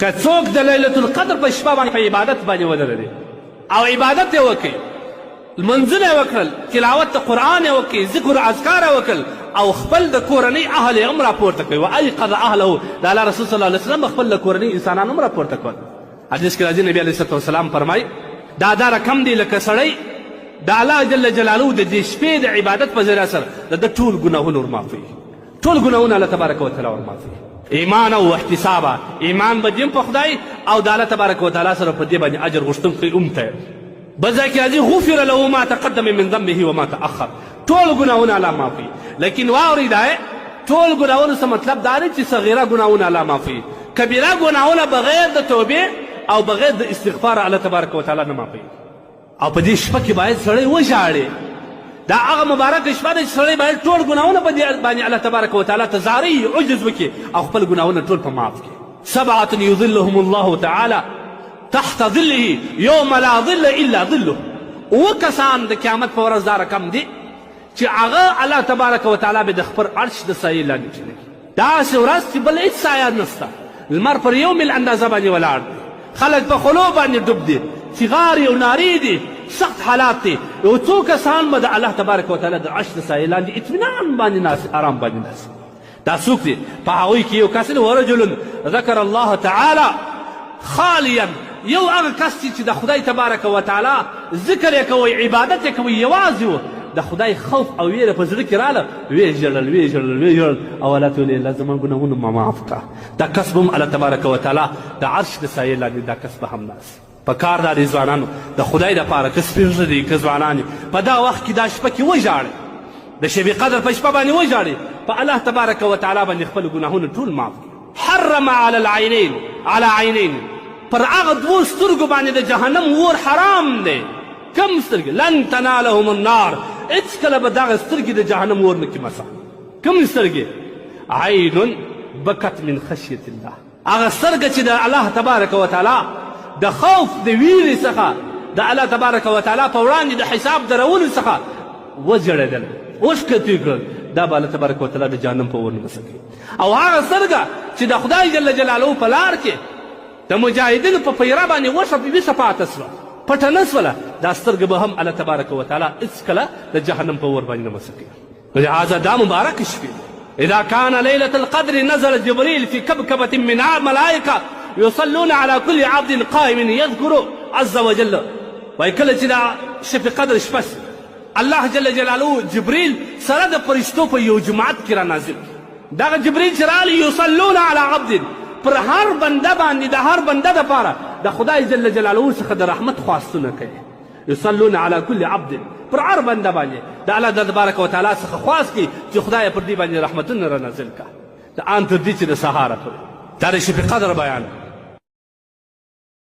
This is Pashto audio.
که څوک د لیلة القدر په شپه باندې په عبادت باندې ودرېدی او عبادت یې وکړي، لمونځونه یې وکړل، تلاوت د قرآن یې وکړي، ذکر اذکار یې وکړل او خپل د کورنۍ اهل یې هم راپورته کړي، وایقظ اهله، د الله رسول صلی الله علیه وسلم به خپل د کورنۍ انسانان هم راپورته کول. حدیث کې راځي نبی علیه الصلاة والسلام فرمایي دا دا رقم دی لکه سړی د الله جل جلاله د دې شپې د عبادت په ذریعه سره د ده ټول ګناهونه ورمعافوي. ټول ګناهونه الله تبارک وتعالی ورمعافوي. ایمان او احتسابا، ایمان به دې هم په خدای او د الله تبارک وتعالی سره په دې باندې اجر غوښتونکی هم ته. بل ځای کې راځي غفر له ما تقدم من ذنبه وما تأخر، ټول ګناهونه الله معافوي. لیکن واورئ دا ټول ګناهونو څه مطلب دا دی چې صغیره ګناهونه الله معافوي، کبیره ګناهونه بغیر د توبې او بغیر د استغفار الله تبارک وتعالی نه معافوي. او په دې شپه کې باید سړی وژاړي. دا هغه مبارکه شپه ده چې سړی باید ټول ګناهونه په دې باندې الله تبارک وتعالی ته زارۍ عجز وکړي او خپل ګناهونه ټول په معاف کړي. سبعة يظلهم الله تعالی تحت ظله یوم لا ظل الا ظله، اووه کسان د قیامت په ورځ دا رقم دي چې هغه الله تبارک وتعالی به د خپل عرش د سایې لاندې کښېنوي. داسې ورځ چې بل هېڅ سایه نشته، لمر پر یو میل اندازه باندې ولاړ دی، خلک په خولو باندې ډوب دي، چیغارې او نارې دي، سخت حالات دي، یو څو کسان به د الله تبارک وتعالی د عرش د سایې لاندې اطمینان باندې ناست، ارام باندې ناست. دا څوک دي؟ په هغوی کې یو کس دی، ورجل ذکر الله تعالی خالیا، یو هغه کس چې د خدای تبارک وتعالی ذکر یې کوي، عبادت یې کوي، یوازې و، د خدای خوف او ویره په زړه کې راله، ویې ژړل، ویې ژړل، ویې ژړل او الله ته ویل، الله زما ګناهونه ما معاف کړه. دا کس به هم الله تبارک وتعالی د عرش د سایې لاندې دا کس به هم ناست. په کار دا دی ځوانانو د خدای دپاره که سپین ږیري که ځوانان یې په دا وخت کې دا شپه کې وژاړئ، د شب قدر په شپه باندې وژاړئ، په الله تبارک وتعالی باندې خپل ګناهونه ټول معاف کړئ. حرم علی العینین علی عینین، پر هغه دوو سترګو باندې د جهنم اور حرام دی. کوم سترګې؟ لن تنالهم النار، هېڅکله به دغه سترګې د جهنم اور نه کړي مسح. کوم سترګې؟ عین بکت من خشیت الله، هغه سترګه چې د الله تبارک وتعالی د خوف د ویرې څخه، د الله تبارک وتعالی په وړاندې د حساب درولو څخه وژړېدل، اوښکې توی کړل، دا به الله تبارک وتعالی د جهنم په اور نه مسح کوي. او هغه سترګه چې د خدای جل جلاله په لار کې د مجاهدینو په پیره باندې وښه ویښه پاته سوه، پټه نه سوله، دا سترګه به هم الله تبارک وتعالی هېڅکله د جهنم په اور باندې نه مسح کوي. لهذا دا مبارک شپې اذا كان ليلة القدر نزل جبريل في كبكبة من ملائكة يصلون على كل عبد قائم يذكر عز وجل. وایي کله چې دا شپ قدر شپه سي، الله جل جلاله جبريل سره د فرشتو په یو جماعت کې را نازل کړي. دغه جبريل چې راغلی يصلون على عبد، پر هر بنده باندې د هر بنده دپاره د خدای جل جلاله څخه د رحمت خواستونه کوي. يصلون على كل عبد، پر هر بنده باندې د الله د تبارک وتعالی څخه خواست کوي چې خدای پر دې باندې رحمتونه را نازل کړه، د آن تر دې چې د سهاره پورې. دا د شب قدر بیان.